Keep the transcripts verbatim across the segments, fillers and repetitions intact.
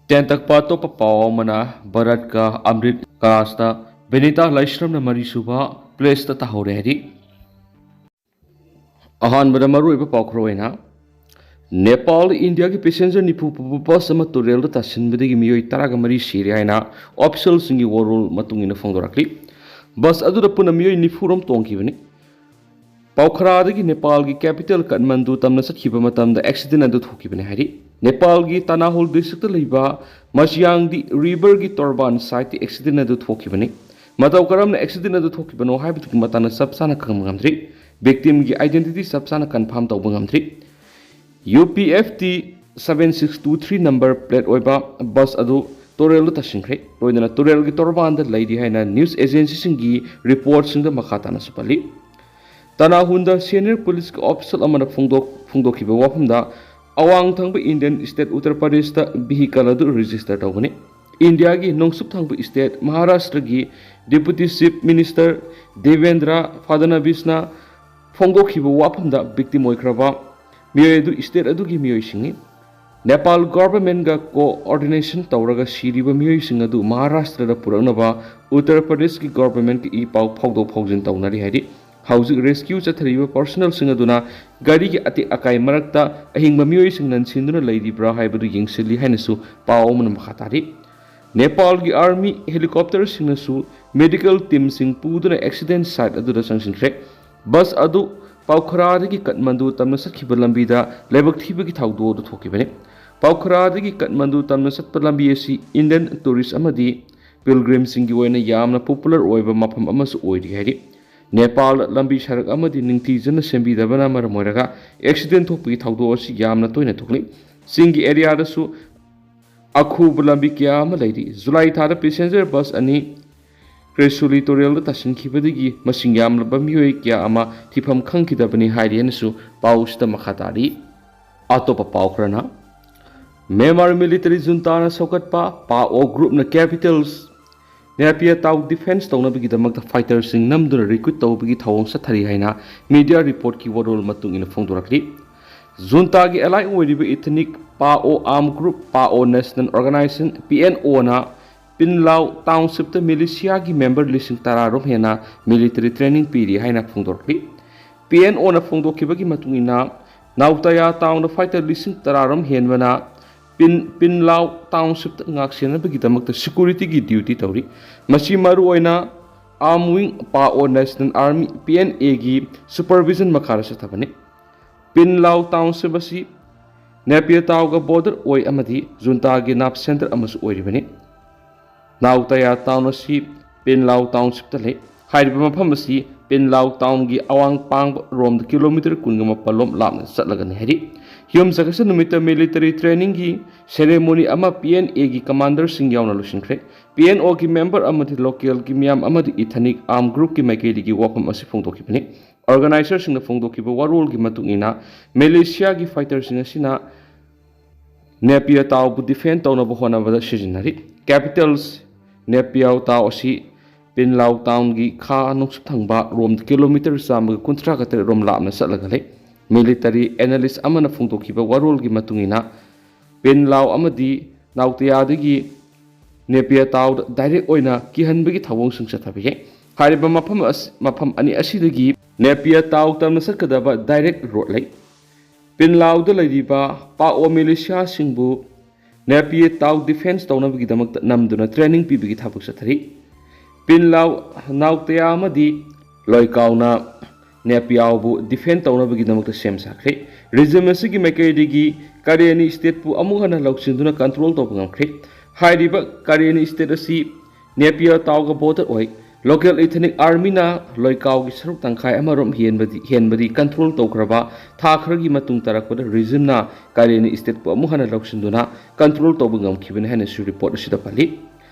ꯇꯦꯟꯇꯛꯄ ꯑꯇꯣꯞꯄ ꯄꯥꯎ ꯑꯃꯅ, ꯚꯥꯔꯠꯀ ꯑꯃ꯭ꯔꯤꯠ ꯀꯥꯁꯇ ꯕꯤꯅꯤꯇꯥ ꯂꯥꯏꯁ꯭ꯔꯝꯅ ꯃꯔꯤꯁꯨꯕ ꯄ꯭ꯂꯦꯁꯇ ꯇꯥꯍꯧꯔꯦ ꯍꯥꯏꯔꯤ꯫ ꯑꯍꯥꯟꯕꯗ ꯃꯔꯨꯑꯣꯏꯕ ꯄꯥꯎ ꯈꯔ ꯑꯣꯏꯅ, ꯅꯦꯄꯥꯜ ꯏꯟꯗꯤꯌꯥꯒꯤ ꯄꯦꯁꯦꯟꯖꯔ ꯅꯤꯐꯨ ꯄꯨꯕ ꯕꯁ ꯑꯃ ꯇꯨꯔꯦꯜꯗ ꯇꯥꯁꯤꯟꯕꯗꯒꯤ ꯃꯤꯑꯣꯏ ꯇꯔꯥꯒ ꯃꯔꯤ ꯁꯤꯔꯦ ꯍꯥꯏꯅ ꯑꯣꯐꯤꯁꯤꯌꯦꯜꯁꯤꯡꯒꯤ ꯋꯥꯔꯣꯜ ꯃꯇꯨꯡ ꯏꯟꯅ ꯐꯣꯡꯗꯣꯔꯛꯂꯤ꯫ ꯕꯁ ꯑꯗꯨꯗ ꯄꯨꯟꯅ ꯃꯤꯑꯣꯏ ꯅꯤꯐꯨ ꯔꯣꯝ ꯇꯣꯡꯈꯤꯕꯅꯤ꯫ ꯄꯥꯎꯈꯔꯥꯗꯒꯤ ꯅꯦꯄꯥꯜꯒꯤ ꯀꯦꯄꯤꯇꯦꯜ ꯀꯥꯊꯃꯟꯗꯨ ꯇꯝꯅ ꯆꯠꯈꯤꯕ ꯃꯇꯝꯗ ꯑꯦꯛꯁꯤꯗꯦꯟ ꯑꯗꯨ ꯊꯣꯛꯈꯤꯕꯅꯤ ꯍꯥꯏꯔꯤ꯫ ꯅꯦꯄꯥꯜꯒꯤ ꯇꯥꯅꯥꯍꯨꯜ ꯗꯤꯁꯇ꯭ꯔꯤꯛꯇ ꯂꯩꯕ ꯃꯁꯤꯌꯥꯡꯗꯤ ꯔꯤꯚꯔꯒꯤ ꯇꯣꯔꯕꯥꯟ ꯁꯥꯏꯠꯇ ꯑꯦꯛꯁꯤꯗꯦꯟ ꯑꯗꯨ ꯊꯣꯛꯈꯤꯕꯅꯤ꯫ ꯃꯇꯧ ꯀꯔꯝꯅ ꯑꯦꯛꯁꯤꯗꯦꯟ ꯑꯗꯨ ꯊꯣꯛꯈꯤꯕꯅꯣ ꯍꯥꯏꯕꯗꯨꯒꯤ ꯃꯇꯥꯡꯗ ꯆꯞ ꯆꯥꯅ ꯈꯪꯕ ꯉꯝꯗ꯭ꯔꯤ꯫ ꯚꯤꯛꯇꯤꯝꯒꯤ ꯑꯥꯏꯗꯦꯟꯇꯤꯇꯤ ꯆꯞ ꯆꯥꯅ ꯀꯟꯐꯥꯔꯝ ꯇꯧꯕ ꯉꯝꯗ꯭ꯔꯤ꯫ U P F T seven six two three number plate ꯑꯣꯏꯕ ꯕꯁ ꯑꯗꯨ ꯇꯨꯔꯦꯜꯗ ꯇꯥꯁꯤꯟꯈ꯭ꯔꯦ꯫ ꯂꯣꯏꯅꯅ ꯇꯨꯔꯦꯜꯒꯤ ꯇꯣꯔꯕꯥꯟꯗ ꯂꯩꯔꯤ ꯍꯥꯏꯅ ꯅ꯭ꯌꯨꯁ ꯑꯦꯖꯦꯟꯁꯤꯁꯤꯡꯒꯤ ꯔꯤꯄꯣꯔꯠꯁꯤꯡꯗ ꯃꯈꯥ ꯇꯥꯅꯁꯨ ꯄꯜꯂꯤ꯫ ꯇꯅꯥꯍꯨꯟꯗ ꯁꯦꯅꯤꯌꯔ ꯄꯨꯂꯤꯁꯀꯤ ꯑꯣꯐꯤꯁꯤꯌꯦꯜ ꯑꯃꯅ ꯐꯣꯡꯗꯣꯛ-, ꯐꯣꯡꯗꯣꯛꯈꯤꯕ ꯋꯥꯐꯝꯗ, ꯑꯋꯥꯡ ꯊꯪꯕ ꯏꯟꯗꯤꯌꯟ ꯁ꯭ꯇꯦꯠ ꯎꯠꯇꯔ ꯄ꯭ꯔꯗꯦꯁꯇ ꯚꯤꯍꯤꯀꯜ ꯑꯗꯨ ꯔꯦꯖꯤꯁꯇꯔ ꯇꯧꯒꯅꯤ꯫ ꯏꯟꯗꯤꯌꯥꯒꯤ ꯅꯣꯡꯆꯨꯞ ꯊꯪꯕ ꯁ꯭ꯇꯦꯠ ꯃꯍꯥꯔꯥꯁꯇ꯭ꯔꯒꯤ ꯗꯦꯄꯨꯇꯤ ꯆꯤꯐ ꯃꯤꯅꯤꯁꯇꯔ ꯗꯦꯕꯦꯟꯗ꯭ꯔ ꯐꯗꯅꯕꯤꯁꯅ ꯐꯣꯡꯗꯣꯛꯈꯤꯕ ꯋꯥꯐꯝꯗ, ꯚꯤꯛꯇꯤꯝ ꯑꯣꯏꯈ꯭ꯔꯕ ꯃꯤꯑꯣꯏ ꯑꯗꯨ ꯁ꯭ꯇꯦꯠ ꯑꯗꯨꯒꯤ ꯃꯤꯑꯣꯏꯁꯤꯡꯅꯤ꯫ ꯅꯦꯄꯥꯜ ꯒꯣꯚꯔꯟꯃꯦꯟꯠꯒ ꯀꯣꯑꯣꯔꯗꯤꯅꯦꯁꯟ ꯇꯧꯔꯒ ꯁꯤꯔꯤꯕ ꯃꯤꯑꯣꯏꯁꯤꯡ ꯑꯗꯨ ꯃꯍꯥꯔꯥꯁꯇ꯭ꯔꯗ ꯄꯨꯔꯛꯅꯕ ꯎꯠꯇꯔ ꯄ꯭ꯔꯗꯦꯁꯀꯤ ꯒꯣꯚꯔꯟꯃꯦꯟꯠꯀ ꯏ ꯄꯥꯎ ꯐꯥꯎꯗꯣꯛ ꯐꯥꯎꯖꯤꯟ ꯇꯧꯅꯔꯤ ꯍꯥꯏꯔꯤ꯫ ꯍꯧꯖꯤꯛ ꯔꯦꯁꯀ꯭ꯌꯨ ꯆꯠꯊꯔꯤꯕ ꯄꯔꯁꯣꯅꯦꯜꯁꯤꯡ ꯑꯗꯨꯅ ꯒꯥꯔꯤꯒꯤ ꯑꯇꯦꯛ ꯑꯀꯥꯏ ꯃꯔꯛꯇ ꯑꯍꯤꯡꯕ ꯃꯤꯑꯣꯏꯁꯤꯡ ꯅꯟꯁꯤꯟꯗꯨꯅ ꯂꯩꯔꯤꯕ꯭ꯔꯥ ꯍꯥꯏꯕꯗꯨ ꯌꯦꯡꯁꯤꯜꯂꯤ ꯍꯥꯏꯅꯁꯨ ꯄꯥꯎ ꯑꯃꯅ ꯃꯈꯥ ꯇꯥꯔꯤ꯫ ꯅꯦꯄꯥꯜꯒꯤ ꯑꯥꯔꯃꯤ ꯍꯦꯂꯤꯀꯣꯞꯇꯔꯁꯤꯡꯅꯁꯨ ꯃꯦꯗꯤꯀꯦꯜ ꯇꯤꯝꯁꯤꯡ ꯄꯨꯗꯨꯅ ꯑꯦꯛꯁꯤꯗꯦꯟ ꯁꯥꯏꯠ ꯑꯗꯨꯗ ꯆꯪꯁꯤꯟꯈ꯭ꯔꯦ꯫ ꯕꯁ ꯑꯗꯨ ꯄꯥꯎꯈꯔꯥꯗꯒꯤ ꯀꯠꯃꯟꯗꯨ ꯇꯝꯅ ꯆꯠꯈꯤꯕ ꯂꯝꯕꯤꯗ ꯂꯥꯏꯕꯛ ꯊꯤꯕꯒꯤ ꯊꯧꯗꯣꯛ ꯑꯗꯨ ꯊꯣꯛꯈꯤꯕꯅꯤ꯫ ꯄꯥꯎꯈꯔꯥꯗꯒꯤ ꯀꯠꯃꯟꯗꯨ ꯇꯝꯅ ꯆꯠꯄ ꯂꯝꯕꯤ ꯑꯁꯤ ꯏꯟꯗꯤꯌꯟ ꯇꯨꯔꯤꯁ ꯑꯃꯗꯤ ꯄꯤꯜꯒ꯭ꯔꯤꯝꯁꯤꯡꯒꯤ ꯑꯣꯏꯅ ꯌꯥꯝꯅ ꯄꯣꯄꯨꯂꯔ ꯑꯣꯏꯕ ꯃꯐꯝ ꯑꯃꯁꯨ ꯑꯣꯏꯔꯤ ꯍꯥꯏꯔꯤ꯫ ꯅꯦꯄꯥꯜꯗ ꯂꯝꯕꯤ ꯁꯔꯛ ꯑꯃꯗꯤ ꯅꯤꯡꯊꯤꯖꯅ ꯁꯦꯝꯕꯤꯗꯕꯅ ꯃꯔꯝ ꯑꯣꯏꯔꯒ ꯑꯦꯛꯁꯤꯗꯦꯟ ꯊꯣꯛꯄꯒꯤ ꯊꯧꯗꯣꯛ ꯑꯁꯤ ꯌꯥꯝꯅ ꯇꯣꯏꯅ ꯊꯣꯛꯂꯤ꯫ ꯆꯤꯡꯒꯤ ꯑꯦꯔꯤꯌꯥꯗꯁꯨ ꯑꯈꯨꯕ ꯂꯝꯕꯤ ꯀꯌꯥ ꯑꯃ ꯂꯩꯔꯤ꯫ ꯖꯨꯂꯥꯏ ꯊꯥꯗ ꯄꯦꯁꯦꯟꯖꯔ ꯕꯁ ꯑꯅꯤ ꯀ꯭ꯔꯦꯁꯨꯂꯤ ꯇꯨꯔꯦꯜꯗ ꯇꯥꯁꯤꯟꯈꯤꯕꯗꯒꯤ ꯃꯁꯤꯡ ꯌꯥꯝꯂꯕ ꯃꯤꯑꯣꯏ ꯀꯌꯥ ꯑꯃ ꯊꯤꯐꯝ ꯈꯪꯈꯤꯗꯕꯅꯤ ꯍꯥꯏꯔꯤ ꯍꯥꯏꯅꯁꯨ ꯄꯥꯎꯁꯤꯗ ꯃꯈꯥ ꯇꯥꯔꯤ꯫ ꯑꯇꯣꯞꯄ ꯄꯥꯎ ꯈꯔꯅ, ꯃ꯭ꯌꯥꯟꯃꯥꯔ ꯃꯤꯂꯤꯇꯔꯤ ꯖꯨꯟꯇꯥꯅ ꯁꯧꯒꯠꯄ ꯄꯥꯑꯣ ꯒ꯭ꯔꯨꯞꯅ ꯀꯦꯄꯤꯇꯦꯜꯁ ꯅꯦꯄꯤꯌꯥ ꯇꯥꯎ ꯗꯤꯐꯦꯟꯁ ꯇꯧꯅꯕꯒꯤꯗꯃꯛꯇ ꯐꯥꯏꯇꯔꯁꯤꯡ ꯅꯝꯗꯨꯅ ꯔꯤꯀ꯭ꯔꯨꯠ ꯇꯧꯕꯒꯤ ꯊꯧꯑꯣꯡ ꯆꯠꯊꯔꯤ ꯍꯥꯏꯅ ꯃꯤꯗꯤꯌꯥ ꯔꯤꯄꯣꯔꯠꯀꯤ ꯋꯥꯔꯣꯜ ꯃꯇꯨꯡ ꯏꯟꯅ ꯐꯣꯡꯗꯣꯔꯛꯂꯤ꯫ ꯖꯨꯟꯇꯥꯒꯤ ꯑꯦꯂꯥꯏ ꯑꯣꯏꯔꯤꯕ ethnic PaO Armed Group, PaO National Organization, P N ꯑꯣꯅ ꯄꯤꯟꯂꯥꯎ ꯇꯥꯎꯟꯁꯤꯞꯇ ꯃꯤꯂꯤꯁꯤꯌꯥꯒꯤ ꯃꯦꯝꯕꯔ ꯂꯤꯁꯤꯡ ꯇꯔꯥꯔꯣꯝ ꯍꯦꯟꯅ ꯃꯤꯂꯤꯇꯔꯤ ꯇ꯭ꯔꯦꯅꯤꯡ ꯄꯤꯔꯤ ꯍꯥꯏꯅ ꯐꯣꯡꯗꯣꯔꯛꯂꯤ꯫ ꯄꯤ ꯑꯦꯟ ꯑꯣꯅ ꯐꯣꯡꯗꯣꯛꯈꯤꯕꯒꯤ ꯃꯇꯨꯡ ꯏꯟꯅ, ꯅꯥꯎꯇꯌꯥ ꯇꯥꯎꯟꯗ ꯐꯥꯏꯇꯔ ꯂꯤꯁꯤꯡ ꯇꯔꯥꯔꯣꯝ ꯍꯦꯟꯕꯅ ꯄꯤꯟ ꯄꯤꯟꯂꯥꯎ ꯇꯥꯎꯟꯁꯤꯞꯇ ꯉꯥꯛꯁꯦꯟꯅꯕꯒꯤꯗꯃꯛꯇ ꯁꯦꯀ꯭ꯌꯨꯔꯤꯇꯤꯒꯤ ꯗ꯭ꯌꯨꯇꯤ ꯇꯧꯔꯤ꯫ ꯃꯁꯤ ꯃꯔꯨꯑꯣꯏꯅ arm wing PaO national army, P N ꯑꯦꯒꯤ ꯁꯨꯄꯔꯚꯤꯖꯟ ꯃꯈꯥꯗ ꯆꯠꯊꯕꯅꯤ꯫ ꯄꯤꯟꯂꯥꯎ ꯇꯥꯎꯟꯁꯤꯞ ꯑꯁꯤ ꯅꯦꯄꯤꯌꯇꯥꯎꯒ ꯕꯣꯔꯗꯔ ꯑꯣꯏ ꯑꯃꯗꯤ ꯖꯨꯟꯇꯥꯒꯤ ꯅꯥꯞ ꯁꯦꯟꯇꯔ ꯑꯃꯁꯨ ꯑꯣꯏꯔꯤꯕꯅꯤ꯫ ꯅꯥꯎꯇꯌꯥ ꯇꯥꯎꯟ ꯑꯁꯤ ꯄꯤꯟꯂꯥꯎ ꯇꯥꯎꯟꯁꯤꯞꯇ ꯂꯩ꯫ ꯍꯥꯏꯔꯤꯕ ꯃꯐꯝ ꯑꯁꯤ ꯄꯤꯟꯂꯥꯎ ꯇꯥꯎꯟꯒꯤ ꯑꯋꯥꯡ ꯄꯥꯡꯕ ꯔꯣꯝꯗ ꯀꯤꯂꯣꯃꯤꯇꯔ ꯀꯨꯟꯒ ꯃꯥꯄꯜ ꯂꯣꯝ ꯂꯥꯞꯅ ꯆꯠꯂꯒꯅꯤ ꯍꯥꯏꯔꯤ꯫ ꯌꯨꯝꯁꯀꯩꯁ ꯅꯨꯃꯤꯠꯇ ꯃꯤꯂꯤꯇꯔꯤ ꯇ꯭ꯔꯦꯅꯤꯡꯒꯤ ꯁꯦꯔꯦꯃꯣꯅꯤ ꯑꯃ ꯄꯤ ꯑꯦꯟ ꯑꯦꯒꯤ ꯀꯃꯥꯟꯗꯔꯁꯤꯡ ꯌꯥꯎꯅ ꯂꯣꯏꯁꯤꯟꯈ꯭ꯔꯦ꯫ ꯄꯤ ꯑꯦꯟ ꯑꯣꯒꯤ ꯃꯦꯝꯕꯔ ꯑꯃꯗꯤ ꯂꯣꯀꯦꯜꯒꯤ ꯃꯤꯌꯥꯝ ꯑꯃꯗꯤ ꯏꯊꯅꯤꯛ ꯑꯥꯔꯝ ꯒ꯭ꯔꯨꯞꯀꯤ ꯃꯥꯏꯀꯩꯗꯒꯤ ꯋꯥꯐꯝ ꯑꯁꯤ ꯐꯣꯡꯗꯣꯛꯈꯤꯕꯅꯤ꯫ ꯑꯣꯔꯒꯅꯥꯏꯖꯔꯁꯤꯡꯅ ꯐꯣꯡꯗꯣꯛꯈꯤꯕ ꯋꯥꯔꯣꯜꯒꯤ ꯃꯇꯨꯡ ꯏꯟꯅ, ꯃꯦꯂꯦꯁꯤꯌꯥꯒꯤ ꯐꯥꯏꯇꯔꯁꯤꯡ ꯑꯁꯤꯅ ꯅꯦꯄꯤꯌꯇꯥꯎꯕꯨ ꯗꯤꯐꯦꯟ ꯇꯧꯅꯕ ꯍꯣꯠꯅꯕꯗ ꯁꯤꯖꯤꯟꯅꯔꯤ꯫ ꯀꯦꯄꯤꯇꯦꯜꯁ ꯅꯦꯄꯤꯌꯥꯎꯇꯥꯎ ꯑꯁꯤ ꯄꯤꯟꯂꯥꯎ ꯇꯥꯎꯟꯒꯤ ꯈꯥ ꯅꯣꯡꯆꯨꯞ ꯊꯪꯕ ꯔꯣꯝꯗ ꯀꯤꯂꯣꯃꯤꯇꯔ ꯆꯥꯝꯃꯒ ꯀꯨꯟꯊ꯭ꯔꯥꯒ ꯇꯔꯦꯠ ꯔꯣꯝ ꯂꯥꯞꯅ ꯆꯠꯂꯒ ꯂꯩ꯫ ꯃꯤꯂꯤꯇꯔꯤ ꯑꯦꯅꯥꯂꯤꯁ ꯑꯃꯅ ꯐꯣꯡꯗꯣꯛꯈꯤꯕ ꯋꯥꯔꯣꯜꯒꯤ ꯃꯇꯨꯡ ꯏꯟꯅ, ꯄꯤꯟꯂꯥꯎ ꯑꯃꯗꯤ ꯅꯥꯎꯇꯤꯌꯥꯗꯒꯤ ꯅꯦꯄꯤꯌꯥꯇꯥꯎꯗ ꯗꯥꯏꯔꯦꯛ ꯑꯣꯏꯅ ꯀꯤꯍꯟꯕꯒꯤ ꯊꯧꯑꯣꯡꯁꯤꯡ ꯆꯠꯊꯕ ꯌꯥꯏ꯫ ꯍꯥꯏꯔꯤꯕ ꯃꯐꯝ ꯑꯁ-, ꯃꯐꯝ ꯑꯅꯤ ꯑꯁꯤꯗꯒꯤ ꯅꯦꯄꯤꯌꯥꯇꯥꯎ ꯇꯝꯅ ꯆꯠꯀꯗꯕ ꯗꯥꯏꯔꯦꯛ ꯔꯣꯗ ꯂꯩ꯫ ꯄꯤꯟꯂꯥꯎꯗ ꯂꯩꯔꯤꯕ ꯄꯥꯑꯣ ꯃꯤꯂꯤꯁꯤꯌꯥꯁꯤꯡꯕꯨ ꯅꯦꯄꯤꯌꯥꯇꯥꯎ ꯗꯤꯐꯦꯟꯁ ꯇꯧꯅꯕꯒꯤꯗꯃꯛꯇ ꯅꯝꯗꯨꯅ ꯇ꯭ꯔꯦꯅꯤꯡ ꯄꯤꯕꯒꯤ ꯊꯕꯛ ꯆꯠꯊꯔꯤ꯫ ꯄꯤꯟꯂꯥꯎ, ꯅꯥꯎꯇꯌꯥ ꯑꯃꯗꯤ ꯂꯣꯏꯀꯥꯎꯅ ꯅꯦꯄꯤꯌꯥꯎꯕꯨ ꯗꯤꯐꯦꯟ ꯇꯧꯅꯕꯒꯤꯗꯃꯛꯇ ꯁꯦꯝ ꯁꯥꯈ꯭ꯔꯦ꯫ ꯔꯤꯖꯤꯝ ꯑꯁꯤꯒꯤ ꯃꯥꯏꯀꯩꯗꯒꯤ ꯀꯔꯦꯅꯤ ꯁ꯭ꯇꯦꯠꯄꯨ ꯑꯃꯨꯛ ꯍꯟꯅ ꯂꯧꯁꯤꯟꯗꯨꯅ ꯀꯟꯇ꯭ꯔꯣꯜ ꯇꯧꯕ ꯉꯝꯈ꯭ꯔꯦ꯫ ꯍꯥꯏꯔꯤꯕ ꯀꯔꯦꯅꯤ ꯁ꯭ꯇꯦꯠ ꯑꯁꯤ ꯅꯦꯄꯤꯌꯥꯇꯥꯎꯒ ꯕꯣꯔꯗꯔ ꯑꯣꯏ꯫ ꯂꯣꯀꯦꯜ ꯏꯊꯅꯤꯛ ꯑꯥꯔꯃꯤꯅ ꯂꯣꯏꯀꯥꯎꯒꯤ ꯁꯔꯨꯛ ꯇꯪꯈꯥꯏ ꯑꯃꯔꯣꯝ ꯍꯦꯟꯕꯗꯤ, ꯍꯦꯟꯕꯗꯤ ꯀꯟꯇ꯭ꯔꯣꯜ ꯇꯧꯈ꯭ꯔꯕ ꯊꯥ ꯈꯔꯒꯤ ꯃꯇꯨꯡ ꯇꯥꯔꯛꯄꯗ ꯔꯤꯖꯤꯝꯅ ꯀꯔꯦꯅꯤ ꯁ꯭ꯇꯦꯠꯄꯨ ꯑꯃꯨꯛ ꯍꯟꯅ ꯂꯧꯁꯤꯟꯗꯨꯅ ꯀꯟꯇ꯭ꯔꯣꯜ ꯇꯧꯕ ꯉꯝꯈꯤꯕꯅꯤ ꯍꯥꯏꯅꯁꯨ ꯔꯤꯄꯣꯔꯠ ꯑꯁꯤꯗ ꯄꯜꯂꯤ꯫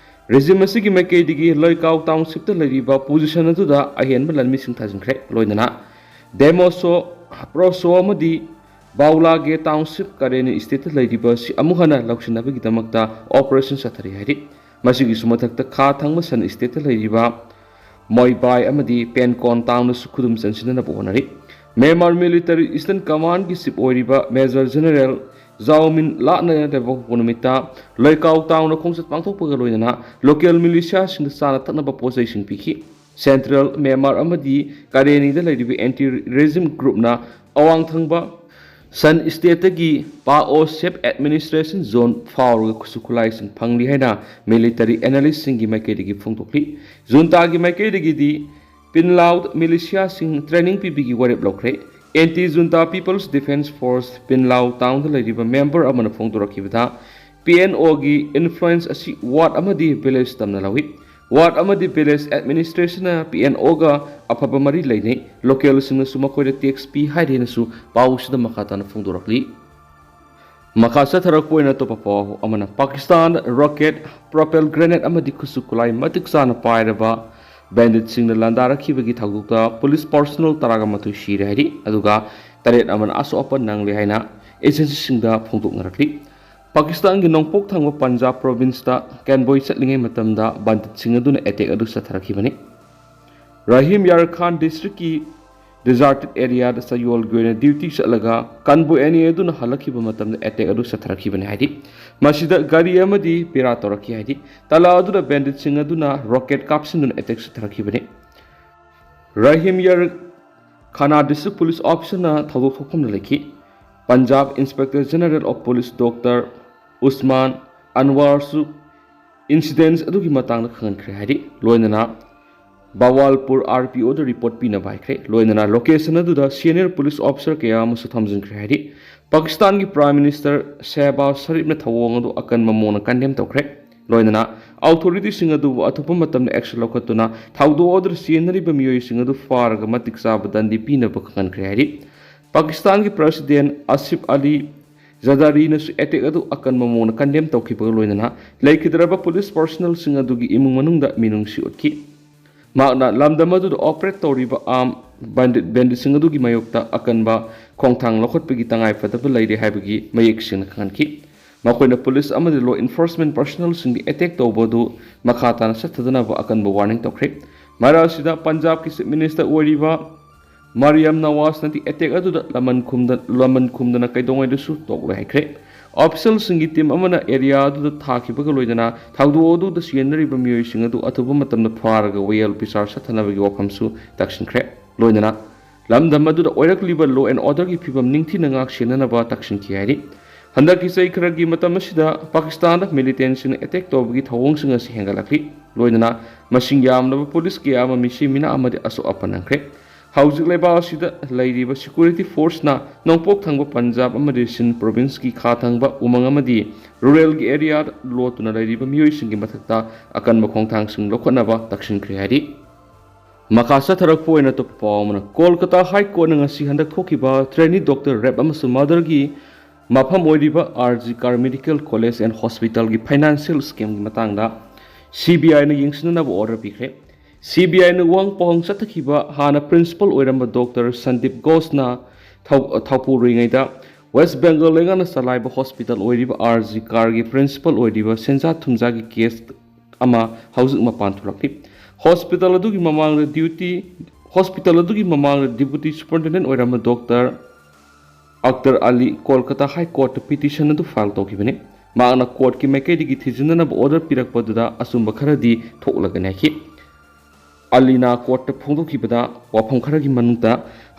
ꯔꯤꯖꯤꯝ ꯑꯁꯤꯒꯤ ꯃꯥꯏꯀꯩꯗꯒꯤ ꯂꯣꯏꯀꯥꯎ ꯇꯥꯎꯟꯁꯤꯞꯇ ꯂꯩꯔꯤꯕ ꯄꯣꯖꯤꯁꯟ ꯑꯗꯨꯗ ꯑꯍꯦꯟꯕ ꯂꯥꯟꯃꯤꯁꯤꯡ ꯊꯥꯖꯤꯟꯈ꯭ꯔꯦ꯫ ꯂꯣꯏꯅꯅ ꯗꯦꯃꯣꯁꯣ, ꯄ꯭ꯔꯣꯁꯣ ꯑꯃꯗꯤ ꯕꯥꯎꯂꯥꯒꯦ ꯇꯥꯎꯟꯁꯤꯞ ꯀꯔꯦꯅꯤ ꯁ꯭ꯇꯦꯠꯇ ꯂꯩꯔꯤꯕ ꯑꯁꯤ ꯑꯃꯨꯛ ꯍꯟꯅ ꯂꯧꯁꯤꯟꯅꯕꯒꯤꯗꯃꯛꯇ ꯑꯣꯄꯔꯦꯁꯟ ꯆꯠꯊꯔꯤ ꯍꯥꯏꯔꯤ꯫ ꯃꯁꯤꯒꯤꯁꯨ ꯃꯊꯛꯇ ꯈꯥ ꯊꯪꯕ ꯁꯟ ꯁ꯭ꯇꯦꯠꯇ ꯂꯩꯔꯤꯕ ꯃꯣꯏꯕꯥꯏ ꯑꯃꯗꯤ ꯄꯦꯟꯀꯣꯟ ꯇꯥꯎꯟꯗꯁꯨ ꯈꯨꯗꯨꯝ ꯆꯟꯁꯤꯟꯅꯅꯕ ꯍꯣꯠꯅꯔꯤ꯫ ꯃ꯭ꯌꯥꯟꯃꯥꯔ ꯃꯤꯂꯤꯇꯔꯤ ꯏꯁꯇꯔꯟ ꯀꯃꯥꯟꯒꯤ ꯆꯤꯞ ꯑꯣꯏꯔꯤꯕ ꯃꯦꯖꯔ ꯖꯦꯅꯔꯦꯜ ꯖꯥꯎꯃꯤꯟ ꯂꯥꯠꯅ ꯂꯩꯕꯥꯛꯄꯣꯛꯄ ꯅꯨꯃꯤꯠꯇ ꯂꯣꯏꯀꯥꯎ ꯇꯥꯎꯅ ꯈꯣꯡꯆꯠ ꯄꯥꯡꯊꯣꯛꯄꯒ ꯂꯣꯏꯅꯅ local militiaꯁꯤꯡꯗ ꯆꯥꯅ ꯊꯛꯅꯕ ꯄꯣꯠꯆꯩꯁꯤꯡ ꯄꯤꯈꯤ꯫ Central Myanmar ꯑꯃꯗꯤ ꯀꯥꯔꯦꯅꯤꯗ ꯂꯩꯔꯤꯕ anti regime groupꯅ ꯑꯋꯥꯡ ꯊꯪꯕ ꯁꯟ stateꯇꯒꯤ ꯄꯥꯛ ꯑꯣ self administration zone ꯐꯥꯎꯔꯒ ꯈꯨꯠꯁꯨ ꯈꯨꯠꯂꯥꯏꯁꯤꯡ ꯐꯪꯂꯤ ꯍꯥꯏꯅ military analystꯁꯤꯡꯒꯤ ꯃꯥꯏꯀꯩꯗꯒꯤ ꯐꯣꯡꯗꯣꯛꯂꯤ꯫ Juntaꯒꯤ ꯃꯥꯏꯀꯩꯗꯒꯤꯗꯤ ꯄꯤꯟꯂꯥꯎ militiaꯁꯤꯡ training ꯄꯤꯕꯒꯤ ꯋꯥꯔꯦꯞ ꯂꯧꯈ꯭ꯔꯦ꯫ Anti Junta People's Defence Force ꯄꯤꯟꯂꯥꯎ townꯗ ꯂꯩꯔꯤꯕ member ꯑꯃꯅ ꯐꯣꯡꯗꯣꯔꯛꯈꯤꯕꯗ, PNOꯒꯤ influence ꯑꯁꯤ ward ꯑꯃꯗꯤ village ꯇꯝꯅ ꯂꯧꯏ꯫ Ward ꯑꯃꯗꯤ village administrationꯅ PNOꯒ ꯑꯐꯕ ꯃꯔꯤ ꯂꯩꯅꯩ꯫ Localꯁꯤꯡꯅꯁꯨ ꯃꯈꯣꯏꯗ tax ꯄꯤ ꯍꯥꯏꯔꯦꯅꯁꯨ ꯄꯥꯎꯁꯤꯗ ꯃꯈꯥ ꯇꯥꯅ ꯐꯣꯡꯗꯣꯔꯛꯂꯤ꯫ ꯃꯈꯥ ꯆꯠꯊꯔꯛꯄ ꯑꯣꯏꯅ ꯑꯇꯣꯞꯄ ꯄꯥꯎ ꯑꯃꯅ, ꯄꯥꯀꯤꯁꯇꯥꯟ rocket, propelled grenade ꯑꯃꯗꯤ ꯈꯨꯠꯁꯨ ꯈꯨꯠꯂꯥꯏ ꯃꯇꯤꯛ ꯆꯥꯅ ꯄꯥꯏꯔꯕ banditꯁꯤꯡꯅ ꯂꯥꯟꯗꯥꯔꯛꯈꯤꯕꯒꯤ ꯊꯧꯗꯣꯛꯇ police personnel ꯇꯔꯥꯒ ꯃꯥꯊꯣꯏ ꯁꯤꯔꯦ ꯍꯥꯏꯔꯤ, ꯑꯗꯨꯒ ꯇꯔꯦꯠ ꯑꯃꯅ ꯑꯁꯣꯛ ꯑꯄꯟ ꯅꯪꯂꯦ ꯍꯥꯏꯅ agencyꯁꯤꯡꯗ ꯐꯣꯡꯗꯣꯛꯅꯔꯛꯂꯤ꯫ ꯄꯥꯀꯤꯁꯇꯥꯟꯒꯤ ꯅꯣꯡꯄꯣꯛ ꯊꯪꯕ ꯄꯟꯖꯥꯕ provinceꯇ convoy ꯆꯠꯂꯤꯉꯩ ꯃꯇꯝꯗ banditꯁꯤꯡ ꯑꯗꯨꯅ attack ꯑꯗꯨ ꯆꯠꯊꯔꯛꯈꯤꯕꯅꯤ꯫ ꯔꯍꯤꯝ ꯌꯥꯔ ꯈꯥꯟ districtꯀꯤ deserted areaꯗ ꯆꯌꯣꯜꯒꯤ ꯑꯣꯏꯅ duty ꯆꯠꯂꯒ convoy ꯑꯅꯤ ꯑꯗꯨꯅ ꯍꯜꯂꯛꯈꯤꯕ ꯃꯇꯝꯗ attack ꯑꯗꯨ ꯆꯠꯊꯔꯛꯈꯤꯕꯅꯤ ꯍꯥꯏꯔꯤ꯫ ꯃꯁꯤꯗ ꯒꯥꯔꯤ ꯑꯃꯗꯤ ꯄꯦꯔꯥ ꯇꯧꯔꯛꯈꯤ ꯍꯥꯏꯔꯤ꯫ ꯇꯂꯥ ꯑꯗꯨꯗ banditꯁꯤꯡ ꯑꯗꯨꯅ rocket ꯀꯥꯞꯁꯤꯟꯗꯨꯅ attack ꯆꯠꯊꯔꯛꯈꯤꯕꯅꯤ꯫ ꯔꯍꯤꯝ ꯌꯥꯔ ꯈꯥꯟ district police officerꯅ ꯊꯧꯗꯣꯛ ꯊꯣꯛꯐꯝꯗ ꯂꯩꯈꯤ꯫ Punjab Inspector General of Police Doctor Usman Anwarꯁꯨ incidents ꯑꯗꯨꯒꯤ ꯃꯇꯥꯡꯗ ꯈꯪꯍꯟꯈ꯭ꯔꯦ ꯍꯥꯏꯔꯤ꯫ ꯂꯣꯏꯅꯅ ꯕꯋꯥꯜꯄꯨꯔ RPOꯗ report ꯄꯤꯅꯕ ꯍꯥꯏꯈ꯭ꯔꯦ꯫ ꯂꯣꯏꯅꯅ location ꯑꯗꯨꯗ senior police officer ꯀꯌꯥ ꯑꯃꯁꯨ ꯊꯝꯖꯤꯟꯈ꯭ꯔꯦ ꯍꯥꯏꯔꯤ꯫ ꯄꯥꯀꯤꯁꯇꯥꯟꯒꯤ Prime Minister ꯁꯦꯍꯕꯥꯖ ꯁꯔꯤꯐꯅ ꯊꯧꯑꯣꯡ ꯑꯗꯨ ꯑꯀꯟꯕ ꯃꯑꯣꯡꯗ condemn ꯇꯧꯈ꯭ꯔꯦ꯫ ꯂꯣꯏꯅꯅ authorityꯁꯤꯡ ꯑꯗꯨꯕꯨ ꯑꯊꯨꯕ ꯃꯇꯝꯗ action ꯂꯧꯈꯠꯇꯨꯅ ꯊꯧꯗꯣꯛ ꯑꯗꯨꯗ ꯆꯦꯟꯅꯔꯤꯕ ꯃꯤꯑꯣꯏꯁꯤꯡ ꯑꯗꯨ ꯐꯥꯔꯒ ꯃꯇꯤꯛ ꯆꯥꯕ ꯗꯟꯗꯤ ꯄꯤꯅꯕ ꯈꯪꯍꯟꯈ꯭ꯔꯦ ꯍꯥꯏꯔꯤ꯫ ꯄꯥꯀꯤꯁꯇꯥꯟꯒꯤ President ꯑꯁꯤꯐ ꯑꯂꯤ ꯖꯔꯗꯥꯔꯤꯅꯁꯨ attack ꯑꯗꯨ ꯑꯀꯟꯕ ꯃꯑꯣꯡꯗ condemn ꯇꯧꯈꯤꯕꯒ ꯂꯣꯏꯅꯅ ꯂꯩꯈꯤꯗ꯭ꯔꯕ police personnelꯁꯤꯡ ꯑꯗꯨꯒꯤ ꯏꯃꯨꯡ ꯃꯅꯨꯡꯗ ꯃꯤꯅꯨꯡꯁꯤ ꯎꯠꯈꯤ꯫ ꯃꯍꯥꯛꯅ ꯂꯝꯗꯝ ꯑꯗꯨꯗ operate ꯇꯧꯔꯤꯕ armed bandit banditꯁꯤꯡ ꯑꯗꯨꯒꯤ ꯃꯥꯌꯣꯛꯇ ꯑꯀꯟꯕ ꯈꯣꯡꯊꯥꯡ ꯂꯧꯈꯠꯄꯒꯤ ꯇꯉꯥꯏꯐꯗꯕ ꯂꯩꯔꯦ ꯍꯥꯏꯕꯒꯤ ꯃꯌꯦꯛ ꯁꯦꯡꯅ ꯈꯪꯍꯟꯈꯤ꯫ ꯃꯈꯣꯏꯅ police ꯑꯃꯗꯤ law enforcement personnelꯁꯤꯡꯗ attack ꯇꯧꯕ ꯑꯗꯨ ꯃꯈꯥ ꯇꯥꯅ ꯆꯠꯊꯗꯅꯕ ꯑꯀꯟꯕ warning ꯇꯧꯈ꯭ꯔꯦ꯫ ꯃꯔꯛ ꯑꯁꯤꯗ ꯄꯟꯖꯥꯕꯀꯤ Chief Minister ꯑꯣꯏꯔꯤꯕ ꯃꯥꯔꯤꯌꯝ ꯅꯋꯥꯖꯅꯗꯤ ꯑꯦꯇꯦꯛ ꯑꯗꯨꯗ ꯂꯃꯟ ꯈꯨꯝꯗ-, ꯂꯃꯟ ꯈꯨꯝꯗꯅ ꯀꯩꯗꯧꯉꯩꯗꯁꯨ ꯇꯣꯛꯂꯣꯏ ꯍꯥꯏꯈ꯭ꯔꯦ꯫ ꯑꯣꯐꯤꯁꯦꯜꯁꯤꯡꯒꯤ ꯇꯤꯝ ꯑꯃꯅ ꯑꯦꯔꯤꯌꯥ ꯑꯗꯨꯗ ꯊꯥꯈꯤꯕꯒ ꯂꯣꯏꯅꯅ ꯊꯧꯗꯣꯛ ꯑꯗꯨꯗ ꯆꯦꯟꯅꯔꯤꯕ ꯃꯤꯑꯣꯏꯁꯤꯡ ꯑꯗꯨ ꯑꯊꯨꯕ ꯃꯇꯝꯗ ꯐꯥꯔꯒ ꯋꯥꯌꯦꯜ ꯕꯤꯆꯥꯔ ꯆꯠꯊꯅꯕꯒꯤ ꯋꯥꯐꯝꯁꯨ ꯇꯛꯁꯤꯟꯈ꯭ꯔꯦ꯫ ꯂꯣꯏꯅꯅ ꯂꯝꯗꯝ ꯑꯗꯨꯗ ꯑꯣꯏꯔꯛꯂꯤꯕ law and order ꯒꯤ ꯐꯤꯕꯝ ꯅꯤꯡꯊꯤꯅ ꯉꯥꯛ ꯁꯦꯟꯅꯅꯕ ꯇꯛꯁꯤꯟꯈꯤ ꯍꯥꯏꯔꯤ꯫ ꯍꯟꯗꯛꯀꯤ ꯆꯍꯤ ꯈꯔꯒꯤ ꯃꯇꯝ ꯑꯁꯤꯗ ꯄꯥꯀꯤꯁꯇꯥꯟꯗ militant ꯁꯤꯡꯅ ꯑꯦꯇꯦꯛ ꯇꯧꯕꯒꯤ ꯊꯧꯑꯣꯡꯁꯤꯡ ꯑꯁꯤ ꯍꯦꯟꯒꯠꯂꯛꯂꯤ꯫ ꯂꯣꯏꯅꯅ ꯃꯁꯤꯡ ꯌꯥꯝꯂꯕ ꯄꯨꯂꯤꯁ ꯀꯌꯥ ꯑꯃ ꯃꯤꯁꯤ ꯃꯤꯅꯥ ꯑꯃꯗꯤ ꯑꯁꯣꯛ ꯑꯄꯟ ꯅꯪꯈ꯭ꯔꯦ꯫ ꯍꯧꯖꯤꯛ ꯂꯩꯕꯥꯛ ꯑꯁꯤꯗ ꯂꯩꯔꯤꯕ security force ꯅ ꯅꯣꯡꯄꯣꯛ ꯊꯪꯕ ꯄꯟꯖꯥꯕ ꯑꯃꯗꯤ ꯁꯤꯟ province ꯀꯤ ꯈꯥ ꯊꯪꯕ ꯎꯃꯪ ꯑꯃꯗꯤ rural ꯒꯤ ꯑꯦꯔꯤꯌꯥꯗ ꯂꯣꯠꯇꯨꯅ ꯂꯩꯔꯤꯕ ꯃꯤꯑꯣꯏꯁꯤꯡꯒꯤ ꯃꯊꯛꯇ ꯑꯀꯟꯕ ꯈꯣꯡꯊꯥꯡꯁꯤꯡ ꯂꯧꯈꯠꯅꯕ ꯇꯛꯁꯤꯟꯈ꯭ꯔꯦ ꯍꯥꯏꯔꯤ꯫ ꯃꯈꯥ ꯆꯠꯊꯔꯛꯄ ꯑꯣꯏꯅ ꯑꯇꯣꯞꯄ ꯄꯥꯎ ꯑꯃꯅ, ꯀꯣꯜꯀꯇꯥ ꯍꯥꯏ ꯀꯣꯔꯠꯅ ꯉꯁꯤ ꯍꯟꯗꯛ ꯊꯣꯛꯈꯤꯕ trainee doctor rape ꯑꯃꯁꯨꯡ murder ꯒꯤ ꯃꯐꯝ ꯑꯣꯏꯔꯤꯕ R G Kar Medical College and Hospital ꯒꯤ financial scam ꯒꯤ ꯃꯇꯥꯡꯗ C B I ꯅ ꯌꯦꯡꯁꯤꯟꯅꯅꯕ order ꯄꯤꯈ꯭ꯔꯦ꯫ C B I ꯅ ꯋꯥꯍꯪ ꯄꯥꯎꯍꯪ ꯆꯠꯊꯈꯤꯕ ꯍꯥꯟꯅ principal ꯑꯣꯏꯔꯝꯕ doctor ꯁꯟꯗꯤꯞ ꯘꯣꯁꯅ ꯊꯧ-, ꯊꯧꯄꯨꯔꯨꯔꯤꯉꯩꯗ West Bengal ꯂꯩꯉꯥꯛꯅ ꯆꯂꯥꯏꯕ hospital ꯑꯣꯏꯔꯤꯕ R G Kar ꯒꯤ principal ꯑꯣꯏꯔꯤꯕ ꯁꯦꯟꯖꯥ ꯊꯨꯝꯖꯥꯒꯤ case ꯑꯃ ꯍꯧꯖꯤꯛ ꯃꯄꯥꯟ ꯊꯣꯛꯂꯛꯂꯤ꯫ Hospital ꯑꯗꯨꯒꯤ ꯃꯃꯥꯡꯗ duty, hospital ꯑꯗꯨꯒꯤ ꯃꯃꯥꯡꯗ deputy superintendent ꯑꯣꯏꯔꯝꯕ doctor ꯑꯛꯇꯔ ꯑꯂꯤ ꯀꯣꯜꯀꯇꯥ High Court ꯇ petition ꯑꯗꯨ file ꯇꯧꯈꯤꯕꯅꯤ꯫ ꯃꯍꯥꯛꯅ court ꯀꯤ ꯃꯥꯏꯀꯩꯗꯒꯤ ꯊꯤꯖꯤꯟꯅꯅꯕ order ꯄꯤꯔꯛꯄꯗꯨꯗ ꯑꯆꯨꯝꯕ ꯈꯔꯗꯤ ꯊꯣꯛꯂꯒꯅꯤ ꯍꯥꯏꯈꯤ꯫ ꯑꯂꯤꯅ court ꯇ ꯐꯣꯡꯗꯣꯛꯈꯤꯕꯗ ꯋꯥꯐꯝ ꯈꯔꯒꯤ ꯃꯅꯨꯡꯗ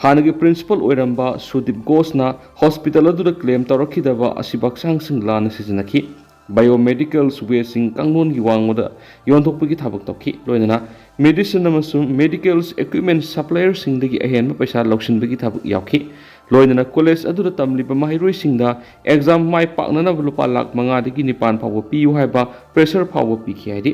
ꯍꯥꯟꯅꯒꯤ principal ꯑꯣꯏꯔꯝꯕ ꯁꯨꯗꯤꯞ ꯘꯣꯁꯅ hospital ꯑꯗꯨꯗ claim ꯇꯧꯔꯛꯈꯤꯗꯕ ꯑꯁꯤꯕ ꯍꯛꯆꯥꯡꯁꯤꯡ ꯂꯥꯟꯅ ꯁꯤꯖꯤꯟꯅꯈꯤ, biomedical waste ꯁꯤꯡ ꯀꯥꯡꯂꯣꯟꯒꯤ ꯋꯥꯡꯃꯗ ꯌꯣꯟꯊꯣꯛꯄꯒꯤ ꯊꯕꯛ ꯇꯧꯈꯤ, ꯂꯣꯏꯅꯅ medicine ꯑꯃꯁꯨꯡ medical equipment supplier ꯁꯤꯡꯗꯒꯤ ꯑꯍꯦꯟꯕ ꯄꯩꯁꯥ ꯂꯧꯁꯤꯟꯕꯒꯤ ꯊꯕꯛ ꯌꯥꯎꯈꯤ꯫ ꯂꯣꯏꯅꯅ college ꯑꯗꯨꯗ ꯇꯝꯂꯤꯕ ꯃꯍꯩꯔꯣꯏꯁꯤꯡꯗ exam ꯃꯥꯏ ꯄꯥꯛꯅꯅꯕ ꯂꯨꯄꯥ ꯂꯥꯈ ꯃꯉꯥꯗꯒꯤ ꯅꯤꯄꯥꯟ ꯐꯥꯎꯕ ꯄꯤꯌꯨ ꯍꯥꯏꯕ pressure ꯐꯥꯎꯕ ꯄꯤꯈꯤ ꯍꯥꯏꯔꯤ꯫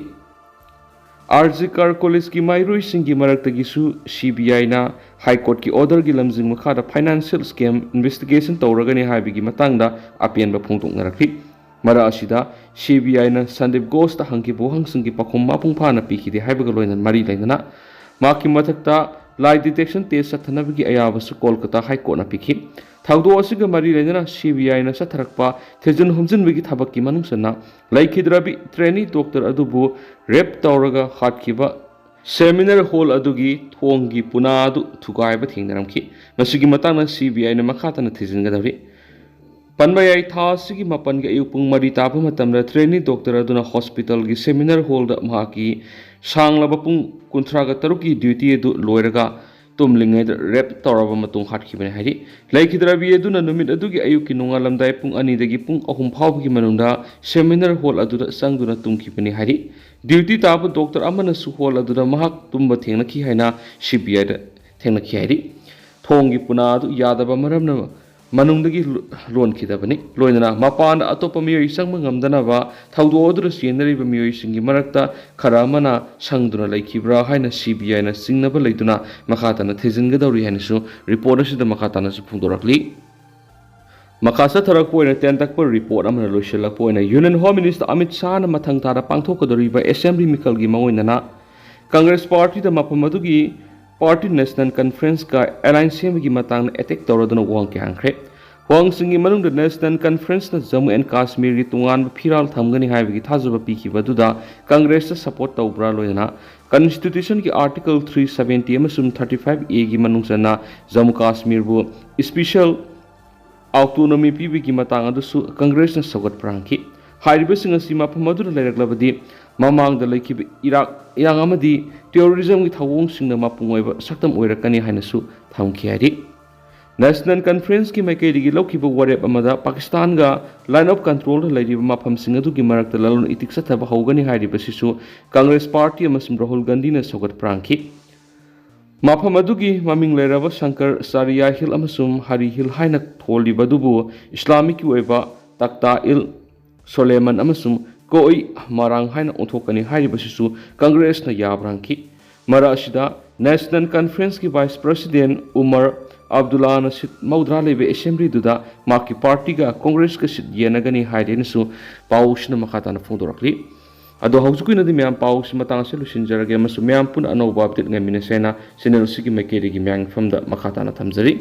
R G Kar College ꯀꯤ ꯃꯍꯩꯔꯣꯏꯁꯤꯡꯒꯤ ꯃꯔꯛꯇꯒꯤꯁꯨ C B I ꯅ High Court ꯀꯤ order ꯒꯤ ꯂꯝꯖꯤꯡ ꯃꯈꯥꯗ financial scam investigation ꯇꯧꯔꯒꯅꯤ ꯍꯥꯏꯕꯒꯤ ꯃꯇꯥꯡꯗ ꯑꯄꯦꯟꯕ ꯐꯣꯡꯗꯣꯛꯅꯔꯛꯈꯤ꯫ ꯃꯔꯛ ꯑꯁꯤꯗ C B I ꯅ ꯁꯟꯗꯤꯞ ꯘꯣꯁꯇ ꯍꯪꯈꯤꯕ ꯋꯥꯍꯪꯁꯤꯡꯒꯤ ꯄꯥꯎꯈꯨꯝ ꯃꯄꯨꯡ ꯐꯥꯅ ꯄꯤꯈꯤꯗꯦ ꯍꯥꯏꯕꯒ ꯂꯣꯏꯅꯅ ꯃꯔꯤ ꯂꯩꯅꯅ ꯃꯍꯥꯛꯀꯤ ꯃꯊꯛꯇ lie detector test ꯆꯠꯊꯅꯕꯒꯤ ꯑꯌꯥꯕꯁꯨ Kolkata High Court ꯅ ꯄꯤꯈꯤ꯫ ꯊꯧꯗꯣꯛ ꯑꯁꯤꯒ ꯃꯔꯤ ꯂꯩꯅꯅ C B I ꯅ ꯆꯠꯊꯔꯛꯄ ꯊꯤꯖꯤꯟ ꯍꯨꯝꯖꯤꯟꯕꯒꯤ ꯊꯕꯛꯀꯤ ꯃꯅꯨꯡ ꯆꯟꯅ ꯂꯩꯈꯤꯗ꯭ꯔꯕꯤ trainee doctor ꯑꯗꯨꯕꯨ rape ꯇꯧꯔꯒ ꯍꯥꯠꯈꯤꯕ ꯁꯦꯃꯤꯅꯥꯔ ꯍꯣꯜ ꯑꯗꯨꯒꯤ ꯊꯣꯡꯒꯤ ꯄꯨꯅꯥ ꯑꯗꯨ ꯊꯨꯒꯥꯏꯕ ꯊꯦꯡꯅꯔꯝꯈꯤ꯫ ꯃꯁꯤꯒꯤ ꯃꯇꯥꯡꯗ ꯁꯤ ꯕꯤ ꯑꯥꯏꯅ ꯃꯈꯥ ꯇꯥꯅ ꯊꯤꯖꯤꯟꯒꯗꯧꯔꯤ꯫ ꯄꯟꯕ ꯌꯥꯏ, ꯊꯥ ꯑꯁꯤꯒꯤ ꯃꯥꯄꯟꯒꯤ ꯑꯌꯨꯛ ꯄꯨꯡ ꯃꯔꯤ ꯇꯥꯕ ꯃꯇꯝꯗ ꯇ꯭ꯔꯦꯅꯤ ꯗꯣꯛꯇꯔ ꯑꯗꯨꯅ ꯍꯣꯁꯄꯤꯇꯥꯜꯒꯤ ꯁꯦꯃꯤꯅꯥꯔ ꯍꯣꯜꯗ ꯃꯍꯥꯛꯀꯤ ꯁꯥꯡꯂꯕ ꯄꯨꯡ ꯀꯨꯟꯊ꯭ꯔꯥꯒ ꯇꯔꯨꯛꯀꯤ ꯗ꯭ꯌꯨꯇꯤ ꯑꯗꯨ ꯂꯣꯏꯔꯒ ꯇꯨꯝꯂꯤꯉꯩꯗ ꯔꯦꯞ ꯇꯧꯔꯕ ꯃꯇꯨꯡ ꯍꯥꯠꯈꯤꯕꯅꯤ ꯍꯥꯏꯔꯤ꯫ ꯂꯩꯈꯤꯗ꯭ꯔꯕꯤ ꯑꯗꯨꯅ ꯅꯨꯃꯤꯠ ꯑꯗꯨꯒꯤ ꯑꯌꯨꯛꯀꯤ ꯅꯣꯡꯉꯥꯜꯂꯝꯗꯥꯏ ꯄꯨꯡ ꯑꯅꯤꯗꯒꯤ ꯄꯨꯡ ꯑꯍꯨꯝ ꯐꯥꯎꯕꯒꯤ ꯃꯅꯨꯡꯗ ꯁꯦꯃꯤꯅꯥꯔ ꯍꯣꯜ ꯑꯗꯨꯗ ꯆꯪꯗꯨꯅ ꯇꯨꯝꯈꯤꯕꯅꯤ ꯍꯥꯏꯔꯤ꯫ ꯗ꯭ꯌꯨꯇꯤ ꯇꯥꯕ ꯗꯣꯛꯇꯔ ꯑꯃꯅꯁꯨ ꯍꯣꯜ ꯑꯗꯨꯗ ꯃꯍꯥꯛ ꯇꯨꯝꯕ ꯊꯦꯡꯅꯈꯤ ꯍꯥꯏꯅ ꯁꯤ ꯕꯤ ꯑꯥꯏꯗ ꯊꯦꯡꯅꯈꯤ ꯍꯥꯏꯔꯤ꯫ ꯊꯣꯡꯒꯤ ꯄꯨꯅꯥ ꯑꯗꯨ ꯌꯥꯗꯕ ꯃꯔꯝꯅ ꯃꯅꯨꯡꯗꯒꯤ ꯂꯣ-, ꯂꯣꯟꯈꯤꯗꯕꯅꯤ꯫ ꯂꯣꯏꯅꯅ ꯃꯄꯥꯟꯗ ꯑꯇꯣꯞꯄ ꯃꯤꯑꯣꯏ ꯆꯪꯕ ꯉꯝꯗꯅꯕ ꯊꯧꯗꯣꯛ ꯑꯗꯨꯗ ꯆꯦꯟꯅꯔꯤꯕ ꯃꯤꯑꯣꯏꯁꯤꯡꯒꯤ ꯃꯔꯛꯇ ꯈꯔ ꯑꯃꯅ ꯁꯪꯗꯨꯅ ꯂꯩꯈꯤꯕ꯭ꯔꯥ ꯍꯥꯏꯅ ꯁꯤ ꯕꯤ ꯑꯥꯏꯅ ꯆꯤꯡꯅꯕ ꯂꯩꯗꯨꯅ ꯃꯈꯥ ꯇꯥꯅ ꯊꯤꯖꯤꯟꯒꯗꯧꯔꯤ ꯍꯥꯏꯅꯁꯨ ꯔꯤꯄꯣꯔꯠ ꯑꯁꯤꯗ ꯃꯈꯥ ꯇꯥꯅꯁꯨ ꯐꯣꯡꯗꯣꯔꯛꯂꯤ꯫ ꯃꯈꯥ ꯆꯠꯊꯔꯛꯄ ꯑꯣꯏꯅ ꯇꯦꯟꯇꯛꯄ ꯔꯤꯄꯣꯔꯠ ꯑꯃꯅ ꯂꯣꯏꯁꯤꯜꯂꯛꯄ ꯑꯣꯏꯅ ꯌꯨꯅꯤꯌꯟ ꯍꯣꯝ ꯃꯤꯅꯤꯁꯇꯔ ꯑꯃꯤꯠ ꯁꯥꯍꯅ ꯃꯊꯪ ꯊꯥꯗ ꯄꯥꯡꯊꯣꯛꯀꯗꯧꯔꯤꯕ ꯑꯦꯁꯦꯝꯕ꯭ꯂꯤ ꯃꯤꯈꯜꯒꯤ ꯃꯥꯡꯑꯣꯏꯅꯅ ꯀꯪꯒ꯭ꯔꯦꯁ ꯄꯥꯔꯇꯤꯗ ꯃꯐꯝ ꯑꯗꯨꯒꯤ ꯄꯥꯔꯇꯤ ꯅꯦꯁꯅꯦꯜ ꯀꯟꯐꯔꯦꯟꯁꯀ ꯑꯦꯂꯥꯏꯟꯁ ꯁꯦꯝꯕꯒꯤ ꯃꯇꯥꯡꯗ ꯑꯦꯇꯦꯛ ꯇꯧꯔꯗꯨꯅ ꯋꯥꯍꯪ ꯀꯌꯥ ꯍꯪꯈ꯭ꯔꯦ꯫ ꯋꯥꯍꯪꯁꯤꯡꯒꯤ ꯃꯅꯨꯡꯗ ꯅꯦꯁꯅꯦꯜ ꯀꯟꯐꯔꯦꯟꯁꯅ ꯖꯝꯃꯨ ꯑꯦꯟ ꯀꯥꯁꯃꯤꯔꯒꯤ ꯇꯣꯉꯥꯟꯕ ꯐꯤꯔꯥꯜ ꯊꯝꯒꯅꯤ ꯍꯥꯏꯕꯒꯤ ꯊꯥꯖꯕ ꯄꯤꯈꯤꯕ ꯑꯗꯨꯗ ꯀꯪꯒ꯭ꯔꯦꯁꯇ ꯁꯄꯣꯔꯠ ꯇꯧꯕ꯭ꯔꯥ, ꯂꯣꯏꯅꯅ ꯀꯟꯁꯇꯤꯇ꯭ꯌꯨꯁꯟꯒꯤ ꯑꯥꯔꯇꯤꯀꯜ ꯊ꯭ꯔꯤ ꯁꯕꯦꯟꯇꯤ ꯑꯃꯁꯨꯡ ꯊꯥꯔꯇꯤ ꯐꯥꯏꯚ ꯑꯦꯒꯤ ꯃꯅꯨꯡ ꯆꯟꯅ ꯖꯝꯃꯨ ꯀꯥꯁꯃꯤꯔꯕꯨ ꯏꯁꯄꯤꯁꯦꯜ ꯑꯣꯇꯣꯅꯣꯃꯤ ꯄꯤꯕꯒꯤ ꯃꯇꯥꯡ ꯑꯗꯨꯁꯨ ꯀꯪꯒ꯭ꯔꯦꯁꯅ ꯁꯧꯒꯠꯄ꯭ꯔꯥꯡꯈꯤ꯫ ꯍꯥꯏꯔꯤꯕꯁꯤꯡ ꯑꯁꯤ ꯃꯐꯝ ꯑꯗꯨꯗ ꯂꯩꯔꯛꯂꯕꯗꯤ ꯃꯃꯥꯡꯗ ꯂꯩꯈꯤꯕ ꯏꯔꯥꯛ ꯏꯔꯥꯡ ꯑꯃꯗꯤ ꯇꯦꯔꯣꯔꯤꯖꯝꯒꯤ ꯊꯧꯑꯣꯡꯁꯤꯡꯗ ꯃꯄꯨꯡ ꯑꯣꯏꯕ ꯁꯛꯇꯝ ꯑꯣꯏꯔꯛꯀꯅꯤ ꯍꯥꯏꯅꯁꯨ ꯊꯝꯈꯤ ꯍꯥꯏꯔꯤ꯫ ꯅꯦꯁꯅꯦꯜ ꯀꯟꯐꯔꯦꯟꯁꯀꯤ ꯃꯥꯏꯀꯩꯗꯒꯤ ꯂꯧꯈꯤꯕ ꯋꯥꯔꯦꯞ ꯑꯃꯗ ꯄꯥꯀꯤꯁꯇꯥꯟꯒ ꯂꯥꯏꯟ ꯑꯣꯐ ꯀꯟꯇ꯭ꯔꯣꯜꯗ ꯂꯩꯔꯤꯕ ꯃꯐꯝꯁꯤꯡ ꯑꯗꯨꯒꯤ ꯃꯔꯛꯇ ꯂꯂꯣꯟ ꯏꯇꯤꯛ ꯆꯠꯊꯕ ꯍꯧꯒꯅꯤ ꯍꯥꯏꯔꯤꯕꯁꯤꯁꯨ ꯀꯪꯒ꯭ꯔꯦꯁ ꯄꯥꯔꯇꯤ ꯑꯃꯁꯨꯡ ꯔꯥꯍꯨꯜ ꯒꯥꯟꯙꯤꯅ ꯁꯧꯒꯠꯄ꯭ꯔꯥꯡꯈꯤ꯫ ꯃꯐꯝ ꯑꯗꯨꯒꯤ ꯃꯃꯤꯡ ꯂꯩꯔꯕ ꯁꯪꯀꯔ ꯆꯥꯔꯤꯌꯥ ꯍꯤꯜ ꯑꯃꯁꯨꯡ ꯍꯔꯤ ꯍꯤꯜ ꯍꯥꯏꯅ ꯊꯣꯜꯂꯤꯕ ꯑꯗꯨꯕꯨ ꯏꯁꯂꯥꯃꯤꯛꯀꯤ ꯑꯣꯏꯕ ꯇꯛꯇꯥ ꯏꯜ ꯁꯣꯂꯦꯃꯟ ꯑꯃꯁꯨꯡ ꯀꯣꯏ ꯃꯔꯥꯡ ꯍꯥꯏꯅ ꯑꯣꯟꯊꯣꯛꯀꯅꯤ ꯍꯥꯏꯔꯤꯕꯁꯤꯁꯨ ꯀꯪꯒ꯭ꯔꯦꯁꯅ ꯌꯥꯕ꯭ꯔꯥꯡꯈꯤ꯫ ꯃꯔꯛ ꯑꯁꯤꯗ ꯅꯦꯁꯅꯦꯜ ꯀꯟꯐꯔꯦꯟꯁꯀꯤ ꯚꯥꯏꯁ ꯄ꯭ꯔꯁꯤꯗꯦꯟ ꯎꯃꯔ ꯑꯕꯗꯨꯜꯂꯥꯅ ꯁꯤꯠ ꯃꯧꯗ꯭ꯔꯥ ꯂꯩꯕ ꯑꯦꯁꯦꯝꯕ꯭ꯂꯤꯗꯨꯗ ꯃꯍꯥꯛꯀꯤ ꯄꯥꯔꯇꯤꯒ ꯀꯪꯒ꯭ꯔꯦꯁꯀ ꯁꯤꯠ ꯌꯦꯟꯅꯒꯅꯤ ꯍꯥꯏꯔꯦꯅꯁꯨ ꯄꯥꯎꯁꯤꯅ ꯃꯈꯥ ꯇꯥꯅ ꯐꯣꯡꯗꯣꯔꯛꯂꯤ꯫ ꯑꯗꯣ ꯍꯧꯖꯤꯛꯀꯤ ꯑꯣꯏꯅꯗꯤ ꯃꯌꯥꯝ ꯄꯥꯎꯁꯤ ꯃꯇꯥꯡ ꯑꯁꯤꯗ ꯂꯣꯏꯁꯤꯟꯖꯔꯒꯦ ꯑꯃꯁꯨꯡ ꯃꯌꯥꯝ ꯄꯨꯟꯅ ꯑꯅꯧꯕ ꯑꯞꯗꯦꯠ ꯉꯥꯏꯃꯤꯟꯅꯁꯦꯅ ꯆꯦꯅꯦꯜ ꯑꯁꯤꯒꯤ ꯃꯥꯏꯀꯩꯗꯒꯤ ꯃꯌꯥꯝꯒꯤ ꯃꯐꯝꯗ ꯃꯈꯥ ꯇꯥꯅ ꯊꯝꯖꯔꯤ꯫